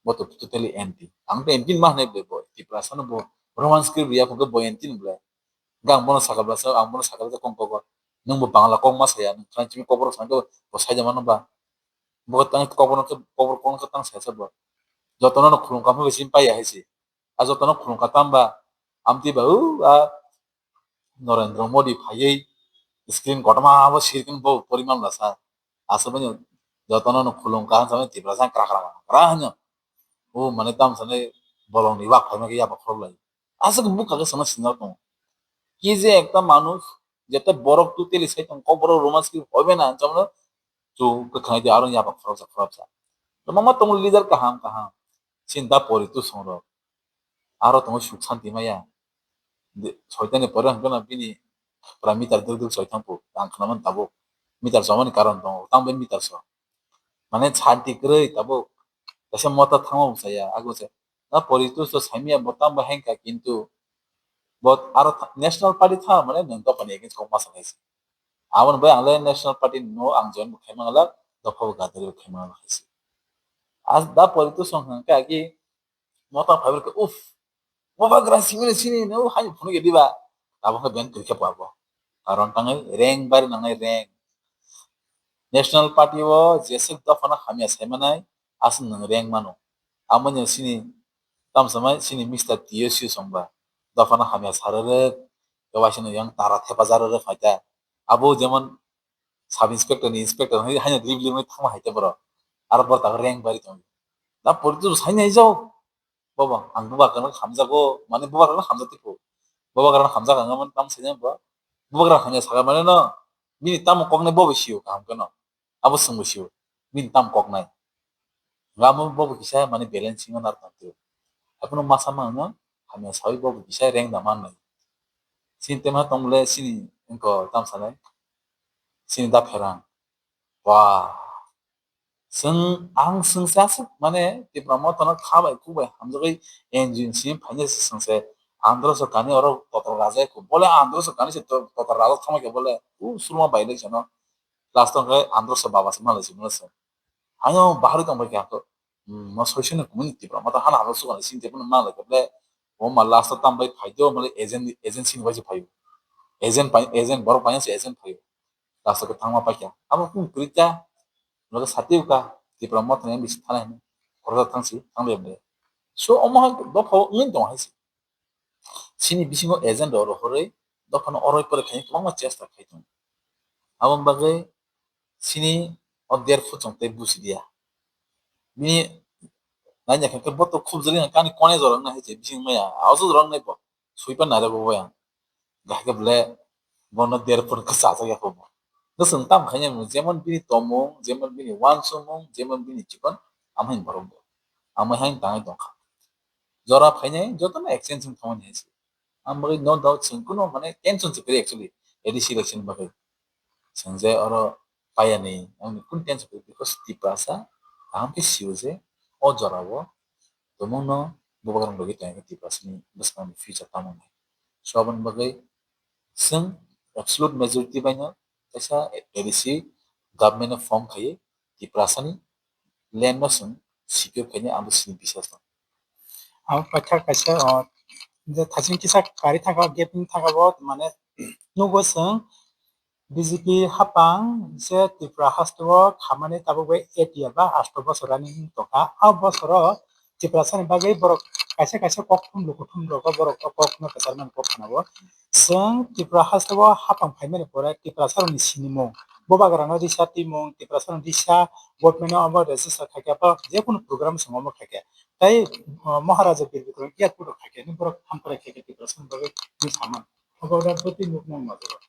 bo to totally anti. Ang to anti ma hwnwi bo, Tiprasa no bo Roman script ya phunukhe bo anti ni ble. Gang bono sakha bwlasa, ang bono sakha bwlasa kong kok. Nung bo Bangla kok ma saya, nung French mi kok borok sangkhe bo sai da mano ba. Bo tang kok bono khe, kok borok kok khe tang saya sa bo. Jotono no khulum kha phano sini paiya hai se. A jotono khulum kha tamba, amtwi ba, u, a, Narendra Modi phaiwi screen kotorma abo sirikhe bo poriman lasa. Aswk bini jotono no khulum kaham samani Tiprasa kra kra kra hwnyo. O mane tamo sani bolongni wak phaima khe yapha khoroklai. Aswk bukha khe sana sinjak tongo. Ki je ekta manush, jeta borok tu teli sai tong, kok borok romantic hoibe na, chamno chu kwkhwrang di aro yapha khoroksa khoroksa. Mama tongo leader kaham kaham. Sinda pori tu songrok. Aro tongo suk santi maya. De, soitani pore hwnkhe no bini pura meter duk duk soi thangpo. Ang khnaman tabuk. Meter somani karon tongo. Tang bai meter so. Mane santi kwrwi tabuk. Kaisa mota thangma bo saya. Ago se. Na pori tu so saimya bo tang bai hengka kintu. Bo aro tha-, national party tha mane nang dophani against kok masa nai se. Aboni bai ang le national party no ang join bo khaima ngalak. Dopha bo gadari bo khaima ngalak hai se. As da pori tu song hwnkhe agi Mota phaibrwkha, uff, Bubagra simi sini no hai phunuk ya diba. Abo khe ben kwrwi khe bo abo. Karon tangwi rank bari nangnai rank. National party o jeswk dophano hamya saimanai aswk nwng rank mano. Amo ni sini tamsa mai sini Mister T S U songba dophano hamya sararwk, kebo aswk nwng yang tara thepajararwk phaita. Abo jemon sub inspector ni inspector hai, haino ribli mai thangma hai te borok. Aro borok tago rank bari tongo. Da poritu sai nai jao. Bobo, ang bubagra no hamjago, mane bubagra no hamjak tipo. Bubagra no hamjak ang mane tam sai bo. Bubagra hamya saka mane no, bini tamo koknai bobo sio kaham keno. Abo swngbo sio. Bini tam koknai. Lama bobo kisa mane balancing o nar tangtio. Hapono masa mangno hamya sawi bobo kisa rank da mannai. Sini tema tongmole sini engko tam sanai. Sini da pherang. Wah. Swng, ang swngsa aswk mane Tipra Motha no kha bai khu bai hamjagwi N G O ni simi phaina se swngse Andhra so kani oro totor raja khu. Bole Andhra so kani se to-, totor raja thangma khe bole u surma bai lai sano. Last o khe Andhra so baba se malai simo se. Haino bahari tong bai khe ako, hmm, ma soisoni community Tipra Motha hana hana sukani sini tepun malai khe bole o ma last o tam bai phai do male agent, agency ni bai se phaio. Agent pai, agent borok pai se agent phaio. Last o khe thangma paikha. Abo kung kwrwi kha, loge sati uka, Tipra Motha ni M D C thanai hwnwi, khoroksa thangsi, thanglai ble. So, omo hai dopha o wngwi tong hai se. Sini bisingo agent rok rohorwi, dophano oroi poroi khaini kwbangma chesta khai tongo. Aboni bagwi sini o der phuchung tei busi dia. Bini nanya khe boto khub jali kani kone jorang na hai se bising maya, aujo jorang nai bo. Suipa nare bo yang. Gahke ble bono der phun khe chajak ya bo. Nwswng tam khainai mung, jemon bini tomung, jemon bini wansukmung, jemon bini chikon, amhain borok bo. Amhain tangai tongkha. Jora phainai jotono exchange wng thangmani hai se. Ang bagwi no doubt chwng kuno mane tension se kwrwi actually A D C election bagwi. Chwng je oro payani, ang ni kun tension kwrwi because Tiprasa kaham khe sio je o jora o Tongmungno bubagrang logi tongkhe Tiprasani bwskangni future tamo wngnai. So aboni bagwi chwng absolute majority baino kaisa A D C government no form khaiwi Tiprasani land no chwng secure khainai abo chini biswas tongo. Abo paitha kaisa, o, je thaching kisa kari thangkha, gap wng thangkha bo, mane, nugo chwng B J P hapang se Tripura haste o khamani tabuk bai eight year ba asto bosor ani wng tongkha. A bosoro Tiprasani bagwi borok kaisa kaisa kok thum luku thum rok borok o kok no kwchar mani kok khana o. Chwng Tripura haste o hapang phai mani pore Tiprasa rokni sinimung, bubagra no risa twimung, Tiprasa rokni risa government o omo register khaikha ba je kunu program se omo khaikha. Tai, uh, Maharaja Bir Bikram airport o khaikha ni borok hamkrai khaikha Tiprasa ni bagwi ni saman. Obo da bwtwi nukmung ma borok.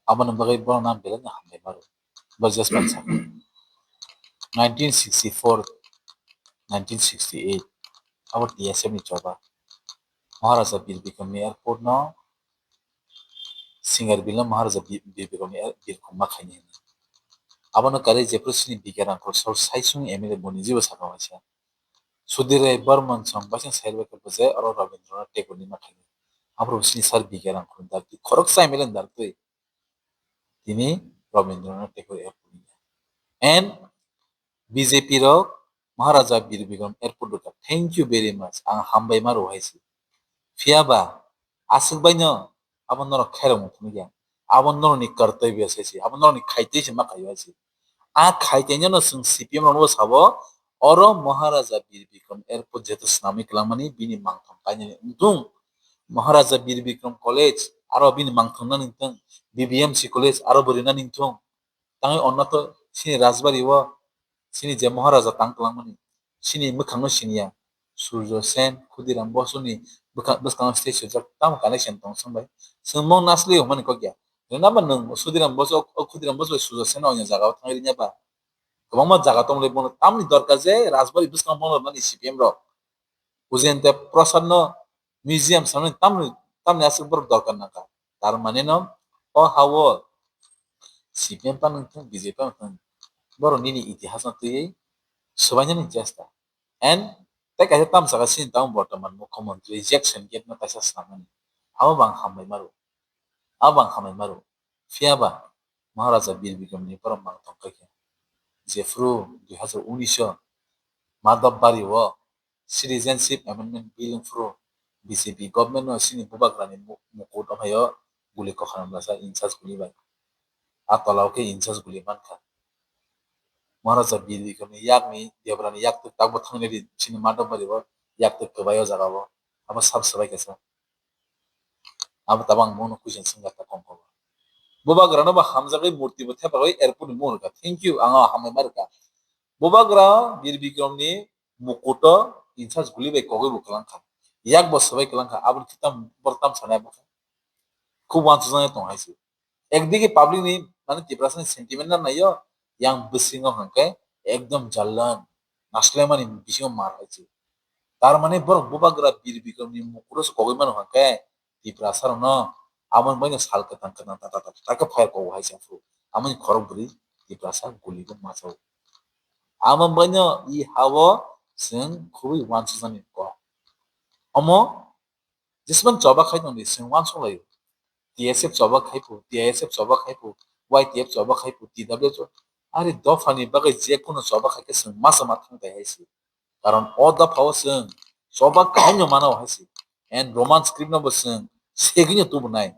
Aboni bagwi borok nang belai no hambai maro. Bo just ban sakha. Nineteen sixty-four, nineteen sixty-eight, abo T S F ni choba. Maharaja Bir Bikram ni airport no Singar Bill no Maharaja Bir Bikram ni air-, Birkhum ma khaini hwnwi. Abono kari jephru sini Bikar Rangkhol sor saisung M L A boni jibo saka waisa. Sudhir Rai Barman song baising sairwai khe bwsai oro Rabindranath Tagore ni ma khaini. Aphuru sini sar Bikar Rangkhol ni dak khoroksa M L A ni dak twi. Tini Rabindranath Tagore airport ni. And B J P rok Maharaja Bir Bikram airport rwkha. Thank you very much. Ang hambai ma rw hai se. Phiya ba aswk bai no abo norok khairok wng thangya. Abo norok ni kartobya se se. Abo norok ni khaitwi se ma khaio hai se. A khaitwi no chwng C P M rok no sabo oro Maharaja Bir Bikram airport jeto swnamwi kwlangmani bini mangthang kainani wngthung. Maharaja Bir Bikram College aro bini mangthang nani wngthung. B B M C College aro bo rinani wngthung. Tangwi onna to sini Rajbari o sini je Maharaja tang kwlangmani sini mwkhangno siniya. Surjo Sen, Khudiram Bosuni bwkha-, bwskango stage swijak tamo connection tong swng bai. Chwng mung nasli hwnmani kok ya. Rwna ba nwng Sudiram Bosu, o Khudiram Bosu bai Surjo Sen no onya jaga o thangwi rwnya ba. Kwbangma jaga tongmani bono tamni dorkar je Rajbari bwskango bono rwnani C P M rok. Ujente Prasad no museum sanani tamni, tamni aswk borok dorkar nangkha. Tar mane no o ha o C P M phano wngthung, B J P phano wngthung, borok nini itihas no twiwi swbainani chesta. And tei kaisa tamo saka sini tamo bortoman mukhyamantri reject certificate no kaisa swnamani. Abo bo ang hambai maro. Abo bo ang hambai maro. Phiya ba Maharaja Bir Bikram ni borok mang tong kha khe. Jephru dui hazar unis o Madhab Bari o Citizenship Amendment Bill wngphuru B J P government no sini bubagrani mu-, mukut amhaio guli kokhanam rasa in charge guli bai. A tola o khe in charge guli mankha. Maharaja Bir Bikramni yakni Debrani yaktwk takbo thangnaidi sini Madhobari o yaktwk kwbai o jaga o. Abo sab swbai kaisa. Abo tabang bono kuisen swngkha ta kongkho. Bubagrano bo hamjagwi murti bo thepagwi airport ni mung rwkha. Thank you, ang o hambai ma rwkha. Bubagra Bir Bikramni mukuto in charge guli bai kogwi bo kwlangkha. Yak bo swbai kwlangkha, aboni khitam borok tam sanai bwkha. Khub uansukjaknai tong hai se. Ekdigi public ni mane Tiprasa ni sentiment no naio, yang bwswingo hwnkhe ekdom jalan naslaimani bisingo mar hai se. Tar mane borok bubagra Bir Bikram ni mukuro se kogwi mano hwnkhe Tiprasa rokno amoni baino sal kwthang kwthang ta ta ta ta khe phai kok hai se aphuru amoni khorok bwrwi Tiprasa guli bo machao. Amo baino i ha-o chwng khubui uansukjaknai kok. Omo jesmani choba khai tongdi chwng uansuk laio. T S F choba khai phu, T I S F choba khai phu, Y T F choba khai phu, T W F choba. Ari dophani bagwi je kunu choba khai khe chwng masa ma thang tai hai se. Karon o dophao chwng choba kaino mano hai se. And Roman script no bo chwng segwino tubunai.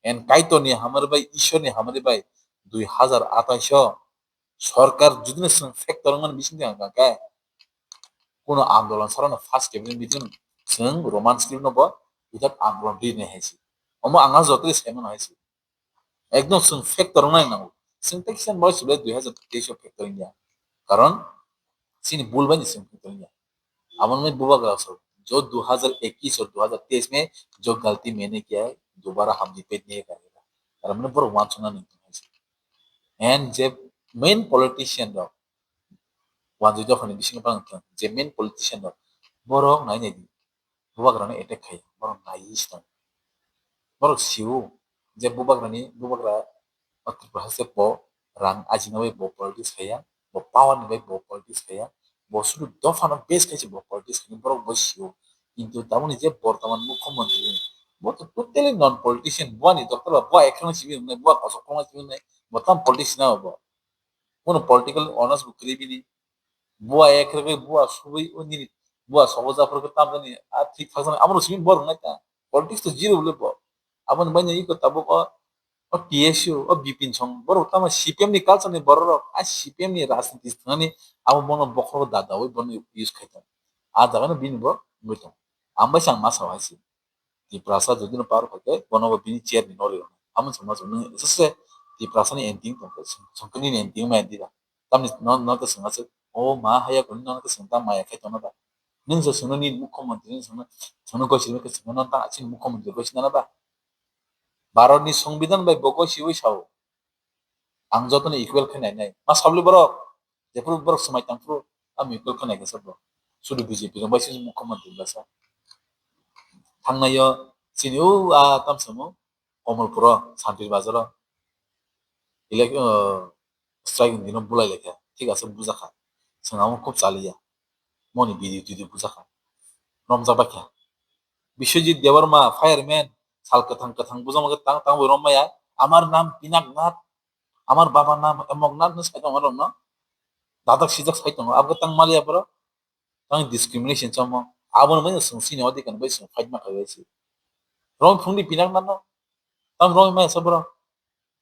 And Kaitorni hamari bai, Ishwarni hamari bai dui hazar atais o sorkar judino chwng factor wngmani bisingtwi ang kha khe, kuno andolon sarano first cabinet meeting chwng Roman script no bo without andolon rinai hai se. Omo ang jotoi saimano hai se. Ekdom chwng factor wngnai nango. Chwng tei kisa bai chwlai dui hazar teis o factor wngya. Karon chini bul bai ni chwng factor wngya. Abo wngwi bubagra rok jo dui hazar ekis o dui hazar teis mein jo galti maine kiya hai, dobara hum repeat nahi karega. Tar mane borok uansukna nang tong hai se. And je main politician rok, wanjui dophani bisingo phano thang, je main politician rok, borok nai nai di. Bubagrano attack khai, borok naiwi se tong. Borok sio je bubagrani, bubagra o Tripura haste bo rang ajina bai bo politics khaiya, bo power ni bai bo politics khaiya, bo sudu dophano base khai se bo politics khai borok bo sio. Kintu tamoni je bortoman mukhyamantri bo to totally non politician, bo ani doktor ba bo ekheno simi wngnai, bo kosok khoroknai simi wngnai, bo tam politics na bo. Bono political honors bo kwrwi bini. Buwa ek rwgwi buwa subui o nini buwa sobo japhar khe tamjani a thik thakjani abo rw simi borok nai ta. Politics to zero le bo. Aboni baino iko tabuk o, o T S U, o Bipin Song borok tamo C P M ni culture ni borok rok a C P M ni rajniti thangani abo bono bokhorok dadaui bono use khai ta. A jaga no bini bo wngwi tongo. Ang bai sang ma sao hai se. Tiprasa jodi no power phai khe bono bo bini chair ni nori rw. Amo chwng ma chwng nung se Tiprasa ni ending tong khe chwng khe nini ending ma ending da. Tamni no no khe chwng aswk o ma haya kuni no khe chwng ta maya khai tongna da. Nung se chwngno nini mukhyamantri nung chwngno chwngno gosi rw khe chwngno ta chini mukhyamantri gosi nana da. Bharat ni Songbidan bai bo gosi wi sao. Ang jotono equal khe nainai. Ma sabli borok, jephuru borok swmai tangphuru, ang equal khe naikha sabo. Sudu B J P rok bai se mukhyamantri bwsa. Thangnaio chini o a tamsamo Komolpuro, Santir Bazaro. Elek-, o, strike ni dino bulai lekha. Thik ase bujakha. Chwng amo khub chaliya. Moni video video bujakha. Romjak baikha. Biswajit Debbarma, fireman, sal kwthang kwthang bujama khe tang tang bai romaya. Amar nam Pinaknath, amar baba nam Emoknath no sai tongo rokno. Dadak sijak sai tongo. Abo tang maliya borok. Tang discrimination chamo. Abo no bai chwng sini odikar bai chwng fight ma khai bai se. Rom phungdi Pinaknath no. Tang rom maya sa borok.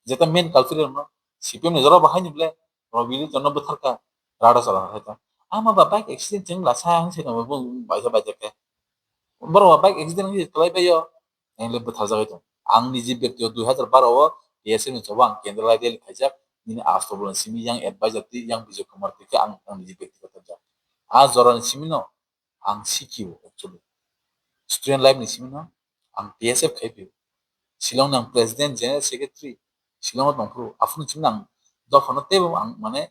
Jeta main culture no. C P M ni jora bahai ni ble. Robi ri tono bwtharka. Rada sala khai ta. Ama ba bike accident chwng la sa ang se no bung bai sa bai khe. Borok ba bike accident ni klai bai yo. Ang le bwtharjagwi tong. Ang niji bektigoto dui hazar baro o T S F ni chobo ang candle light rally khaijak, nini astro bolni simi yang advisor twi yang Bijay Kumar twi khe ang, ang niji bektigoto jak. A jorani simi no ang C Q actually. Student life ni simi no ang T S F khai phio. Shillong ni ang president, general secretary, Shillong o tong phuru. Aphuru ni simi no ang dophano teibo ang mane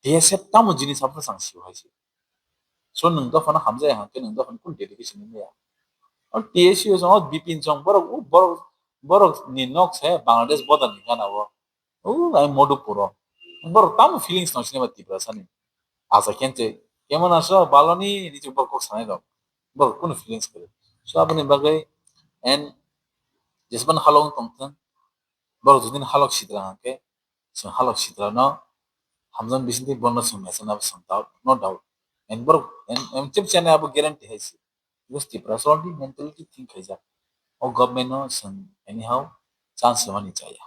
T S F tamo jinis aphuru ang sio hai se. So nwng dophano hamjaya hwnkhe nwng dophano kunu dedication ni maya. O T S U song, o Bipin song, borok, o borok, borok ni nok se Bangladesh border ni gana o. O ai Madhupur o. Borok tamo feelings tong sini ba Tiprasa ni. Asa khenche, kemon aso, balo ni, ni chwng borok kok sanai rok. Borok kunu feelings kwrwi. So aboni bagwi, and jesban halong tong thung. Borok jodi halok sidra hwnkhe, chwng halok sidra no hamjak bisingtwi bono chwng mechana bo chwng doubt, no doubt. And borok, and, and chep chana abo guarantee hai se. Because Tiprasa already mentality think khaijak. O government no chwng anyhow chance rwmani chaya.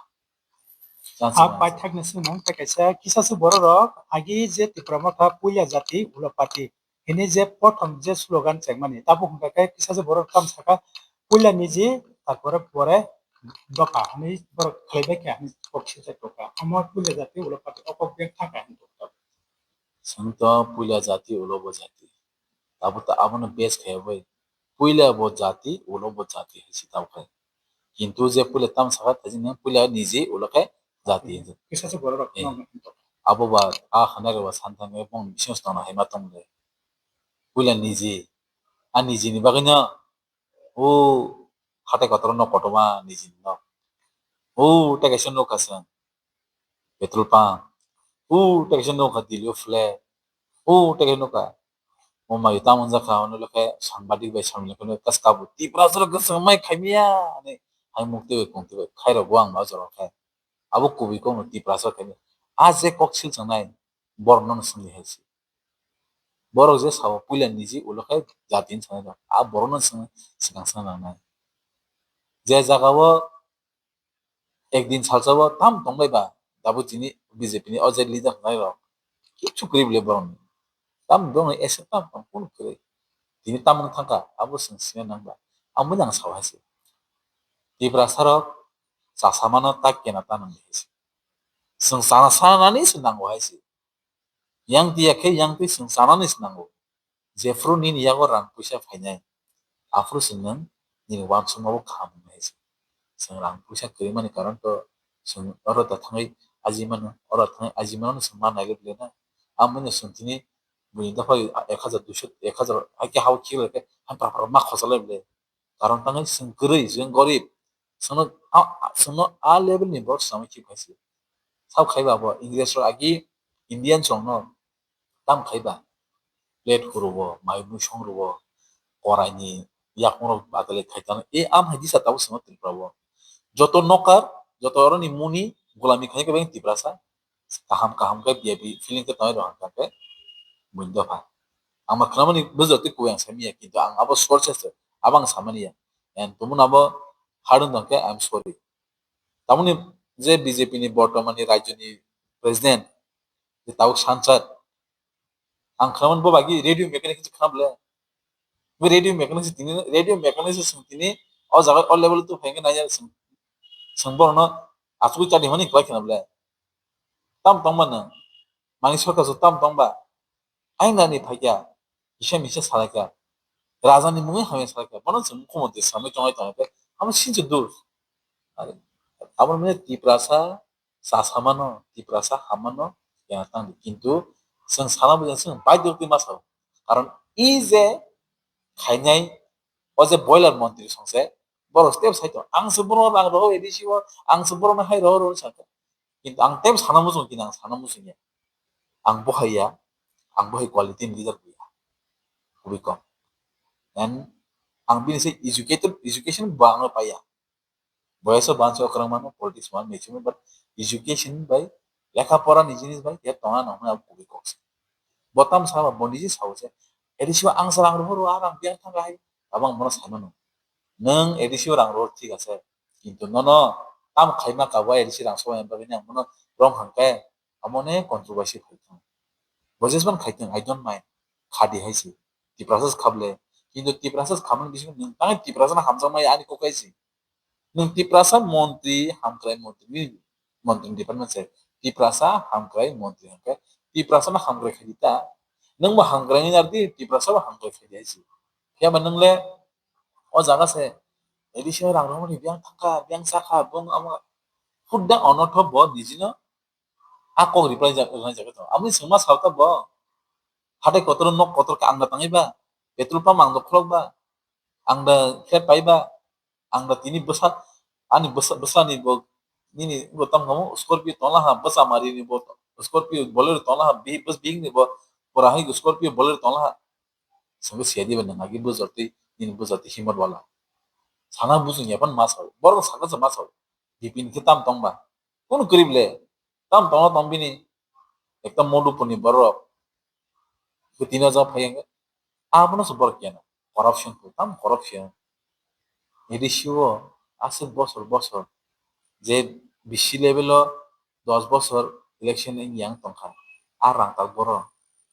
Chance A rwmani chaya. Paithakni swnang tei kaisa kisa se borok rok agi je Tipra Motha puila jati ulo party hini je prothom je slogan chengmani tabuk hwnkha khe kisa se borok tam saka puila niji tarpore pore dopha hwnwi borok khlaibai kha hwnwi kok sijak tongkha. Omo puila jati ulo party o kok bek thangkha hwnwi tongkha. Chwng to puila jati ulo bo jati. Abo to abono base khe bai. Puila bo jati, ulo bo jati hai se tamo khe. Kintu je puila tamo saka thajin nang puila niji ulo khe jati hinwi. Kisa se borok rok. Eh. Abo ba a khanai rok ba santang bong bising tongna hai ma tong le. Puila niji. A niji ni bagwi no o hatai kotor no kotorma niji no. O tei kaisa nokha se. Petrol pump. O tei kaisa nokha Delhi o flag. O tei kaisa nokha. O mai tamo wngjakha, hwnwi khe sangbadik bai samni khe kaskabu Tiprasa rok kwchwng mai khaimya ani hai mukti bai kungti bai khairok bo ang ma jorok khe. Abo kubui kokno Tiprasa rok khaimya. A je kok sil changnai borok no swngdi hai se. Borok je sao puila niji ulo khe jati hinwi sanai rok. A borok no swng swkang swkang nangnai. Je jaga o Ekdin salsa o tam tongbai ba, tabuk chini B J P ni o je leader hwnai rok, kichu kwrwi bwle borok ni. Tam borok ni accept tam tong kunu kwrwi. Tini tamung thangkha, abo chwng sina nang ba. Ang bo nang sao hai se. Tiprasa rok chasa mano ta kena ta nang hai se. Chwng chana sana nani se nango hai se. Yang tiya khe yang twi chwng chanani se nango. Jephru nini yago rang puisa phainai, aphuru se nwng nini uansukma bo kaham wngnai se. Chwng rang puisa kwrwi mani karon to chwng oro ta thangwi aji mano, oro thangwi aji mano chwng ma nailai bwle na. Amoni chwng tini buini dopha ek hajar duiso, ek hajar hakhe hao khiklai khe ha pra pra ma khosa lai bwle. Karon tangwi chwng kwrwi, chwng gorib. Chwngno a, a, chwngno a level ni borok swngwi khibkha se. Sabo khaiba bo Ingres rok agi Indian rokno tam khaiba. Plate hurubo, mai mui song rubo, korai ni yakung rok badale khai tano. E am hai disa tabuk chwngno Tripura o. Joto nokar, joto oroni muni gulami khai khe Tiprasa. Kaham kaham khe V I P feeling khe tongwi rw hwnka khe buini dopha. Ang ma khwnamani bwswk twi kubui ang saimanya, kintu ang abo sources abo ang samani ya. And tumung abo hardware tong khe I am sorry. Tamoni je B J P ni bortomani rajyoni president je tabuk sansad Ang khwnamani bo bagi radio mechanic se khwnam le. Bo radio mechanic se tini, radio mechanic se swng tini, o jaga o level tu phai khe nai ya swng. Swng borokno achugwi chadi hwnwi kwlai khwnam le. Tam tong ba nwng? Mani sorkar se tam tong ba? Aina ni phai kya? Kisa misa salai kha. Raja ni mungwi hamya salai kha. Bono se mukhyamantri samwi chongai tong khe, amo sinchi dur. Are, abo mane Tiprasa chasa mano, Tiprasa ham mano, ya tang di. Kintu chwng sana bujang chwng baidhyo twi ma sao. Karon i je khainai, o je boiler montri songse, borok step sai tong. Ang se borok rang roho A D C o, ang se borok hai roho roho sakha. Kintu ang tei sana muchung kina, ang sana muchung ya. Ang bohai ya, ang bohai quality ni leader buya. Kubui kom. And ang bini se educated, education bo ang paiya. Boyas o bansa okrang mano, politics man mechimo, but education bai, lekha pora ni jinis bai, ya tonga nang hwnwi ang kubui kok se. Botam saba, bo niji sao se. A D C o ang sa rang roho roho, ang biang thang hai. Abang bono sai mano. Nwng A D C o rang roho thik ase. Kintu nono tam khaima kabo A D C rang sobai bagwi ang bono wrong hwnkhe amo ne controversy khai thung. Bo jesman khai thung, I don't mind. Khadi hai se. Tiprasa se khable. Kintu Tiprasa se khamani bisingo nwng tangwi Tiprasa no hamjakmai ani kok hai se. Nwng Tiprasa montri, hamkrai montri ni, montri ni department se. Tiprasa hamkrai montri hwnkhe Tiprasa no hamkrai khai di ta. Nwng bo hamkrai ni nardi, Tiprasa bo hamkrai khai di hai se. Phiya ba nwng le o jaga se A D C o rang rwmani biyang thangkha, biyang sakha, bung amo hudda onotho bo nijino a kok reply ja-, rwnai jaga tongo. Amoni swngma sao ta bo, hatai kotor nok kotor ka ang da tangwi ba, petrol pump ang da khulok ba, ang da flat pai ba, ang da tini bwsa, ani bwsa, bwsani bo, nini bo tamo Scorpio tongla ha, bwsa mari ni bo Scorpio Bolero tongla ha, bi-, bwsa bihik ni bo pura hai Scorpio Bolero tongla ha. Sangwi siya diba nang agi bujor twi, nini bujor twi himot wala. Sana bujung yapan ma sao, borok sakha sa ma sao. Bipin khe tam tong ba. Kunu kwrwi le. Tam tong tong bini. Ekta Madhupur ni borok. Khe tino ja phai ang. Abono se borok keno. Corruption ko, tam corruption. A D C o aswk bosor bosor. Je B C level o dos bosor election wng yang tongkha. A rang tak boro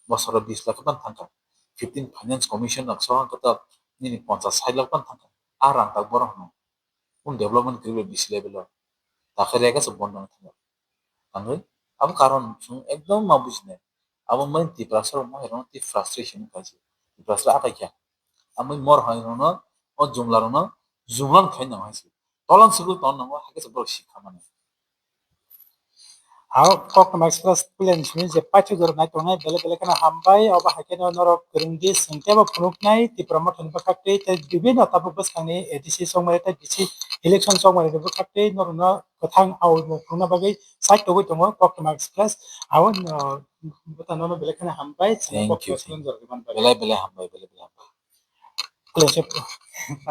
bosoro bis lakh ban thangkha. Fifteen finance commission rok sohang khe to nini ponchas sait lakh ban thangkha. A rang tak boro hwno. Un development kwrwi B C level o. Takhe rega se bondo thangkha. Tangwi abo karon chwng ekdom ma bujinai. Abo mai Tiprasa rok mai rok twi frustration wngkha se. Tiprasa akai kha. Amwi mor hai rokno o jumla rokno jumla khai nang hai se. Tolan sugul ton nango, hakhe se borok sikha mano. Hao, Koktwma Express pulen simi je paithak jora nai tongnai, bele bele kheno hambai, obo hai kheno norok kwrwng di, swng tebo phunuknai, Tipra Mothani bwkhaktwi, tei bibinno tabuk bwskangni A D C chongmani tei B C election chongmani bwkhaktwi norokno kwthang awi bo phunukna bagwi side togwi tongo Koktwma Express. Hao, no, bwtanono bele kheno hambai, Thank you, Koktwma thank you. Express jora rwmani bagwi. Bele bele hambai, bele bele hambai. Khulumsai.